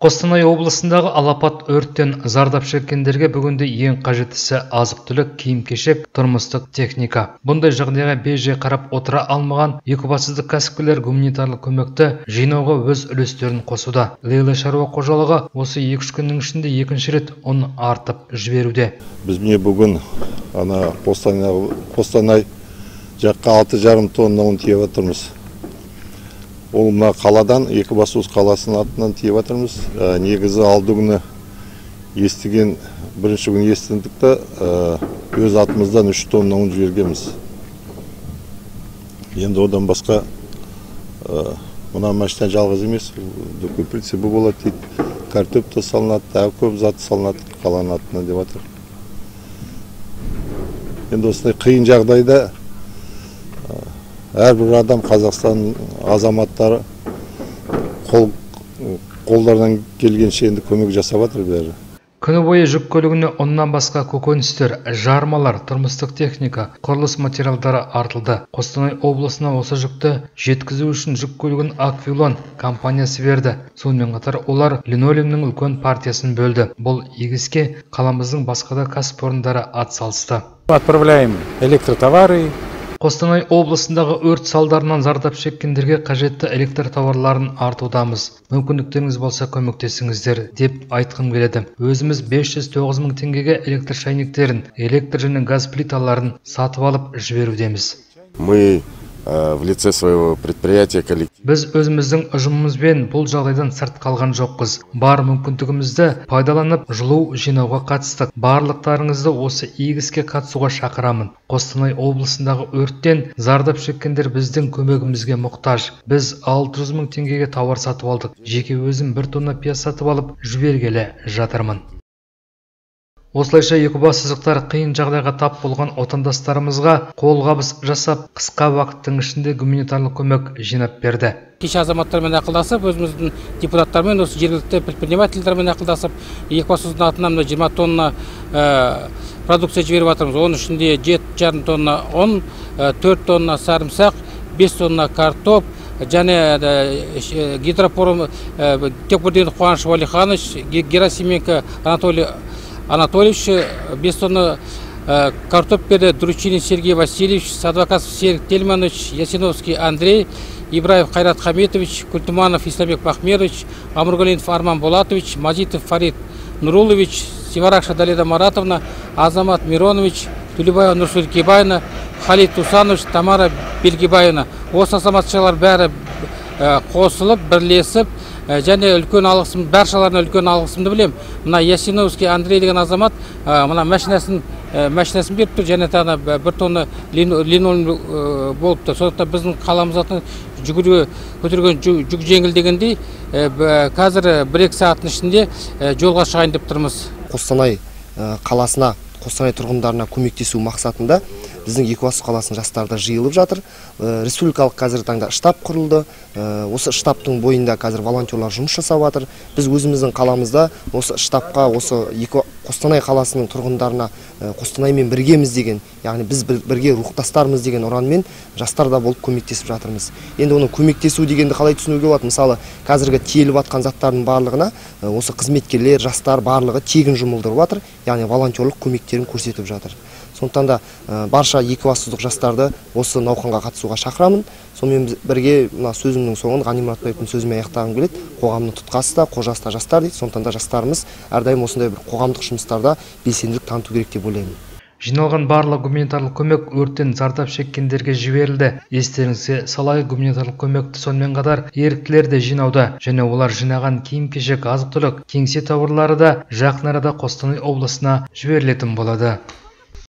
Қостанай облысындағы алапат өрттен зардап шеккендерге бүгінде ең қажеттісі азық-түлік, киім-кешек, тұрмыстық техника. Бұндай жағдайға бей-жай қарап отыра алмаған екібастұздық кәсіпкерлер гуманитарлық көмекті жинауға өз үлестерін қосуда. Лейла шаруа қожалығы осы 2-3 күннің ішінде екінші рет ұн артып жіберуде. Біз міне бүгін ана Қостанай жаққа 6,5 тонна ұн тиеп жатырмыз. Ол мына қаладан, Екібастұз қаласының атынан тиеп жатырмыз. Негізі алды күні естіген, бірінші күні естідік та, өз атымыздан 3 тонна ұн жібергенбіз. Енді одан басқа мына машина жалғыз емес, дүкен принципі болады дейді. Картоп та салынады, тағы көп зат салынады қаланың атынан деп жатыр. Енді осындай қиын жағдайда әрбір адам, Қазақстан азаматтары қолдарынан келгенше енді көмек жасап жатыр бәрі. Күні бойы жүк көлігіне ұннан басқа көкөністер, жармалар, тұрмыстық техника, құрылыс материалдары артылды. Қостанай облысына осы жүкті жеткізу үшін жүк көлігін Аквилон компаниясы берді. Сонымен қатар олар линолеумнің үлкен партиясын бөлді. Бұл игі іске қаламыздың басқа да кәсіпорындары атсалысты. Отправляем электротовары. Қостанай облысындағы өрт салдарынан зардап шеккендерге қажетті электр тауарларын артудамыз. Мүмкіндіктеріңіз болса көмектесіңіздер деп айтқым келеді. Өзіміз 509 мың теңгеге электр шайнектерін, электр және газ плиталарын сатып алып жіберудеміз. Мы в лице своего предприятия коллектив. Біз өзіміздің ұжымымызбен бұл жағдайдан сырт қалған жоқпыз. Бар мүмкіндігімізді пайдаланып жылу жинауға қатыстық. Барлықтарыңызды осы игі іске қатысуға шақырамын. Қостанай облысындағы өрттен зардап шеккендер біздің көмегімізге мұқтаж. Біз 600 мың теңгеге тауар сатып алдық. Жеке өзім 1 тонна пияз сатып алып жібергелі жатырмын. Осылайша екібастұздықтар қиын жағдайға тап болған отандастарымызға қолғабыс жасап, қысқа уақыттың ішінде гуманитарлық көмек жинап берді. Кеше азаматтармен ақылдасып, өзіміздің депутаттармен, осы жергілікті предпринимательдермен ақылдасып, Екібастұздың атынан 20 тонна продукция жіберіп жатырмыз. Оның ішінде 7,5 тонна ұн, 4 тонна сарымсақ, 5 тонна картоп, және гидропором Текбердинов Қуаныш Уалиханович, Герасименко Анатолий Анатольевич, 5 тонна картоп берді Дручинин Сергей Васильевич, Садвакасов Серік Тельманович, Ясиновский Андрей, Ибраев Қайрат Хамитович, Культуманов Исламбек Махмерович, Амургалинов Арман Булатович, Мазитов Фарид Нурулович, Сиваракша Далида Маратовна, Азамат Миронович, Тулебаева Нурсуль Кебаевна, Халид Тусанович, Тамара Белгибаевна. Осы азаматшалар бәрі қосылып, бірлесіп, және үлкен алғысым, баршаларына үлкен алғысымды білем. Мына Ясиновский Андрей деген азамат мына машинасын беріп тұр, және тағы 1 тонна линолеум болып тұр. Сондықтан біздің қаламыз атынан жүгіруге көтерген жүк жеңіл дегендей, қазір 1-2 сағаттың ішінде жолға шығайын деп тұрмыз. Қостанай қаласына, Қостанай тұрғындарына көмектесу мақсатында біздің Екібастұз қаласының жастары да жиылып жатыр. Республикалық қазіргі таңда штаб құрылды. Осы штабтың бойында қазір волонтерлар жұмыс жасап жатыр. Біз өзіміздің қаламызда осы штабқа, осы Қостанай қаласының тұрғындарына Қостанаймен біргеміз деген, яғни біз бірге рухтастармыз деген ұранмен жастар да болып көмектесіп жатырмыз. Енді оның көмектесу дегенді қалай түсінуге болады? Мысалы, қазіргі тиеліп жатқан заттардың барлығына осы қызметкерлер, жастар барлығы тегін жұмылдырып жатыр, яғни волонтерлық көмектерін көрсетіп жатыр. Сондықтан да барша екібастұздық жастарды осы науқанға қатысуға шақырамын. Сонымен бірге мына сөзімнің соңын Ғани Мұратбаевтың сөзімен аяқтағым келеді. Қоғамның тұтқасы да, қожасы да жастар дейді. Сондықтан да жастарымыз әрдайым осындай бір қоғамдық жұмыстарда белсенділік таныту керек деп ойлаймын. Жиналған барлық гуманитарлық көмек өрттен зардап шеккендерге жіберілді. Естеріңізге салайық, гуманитарлық көмекті сонымен қатар еріктілер де жинауда, және олар жинаған киім-кешек, азық-түлік, кеңсе тауарлары да жақын арада Қостанай облысына жіберілетін болады.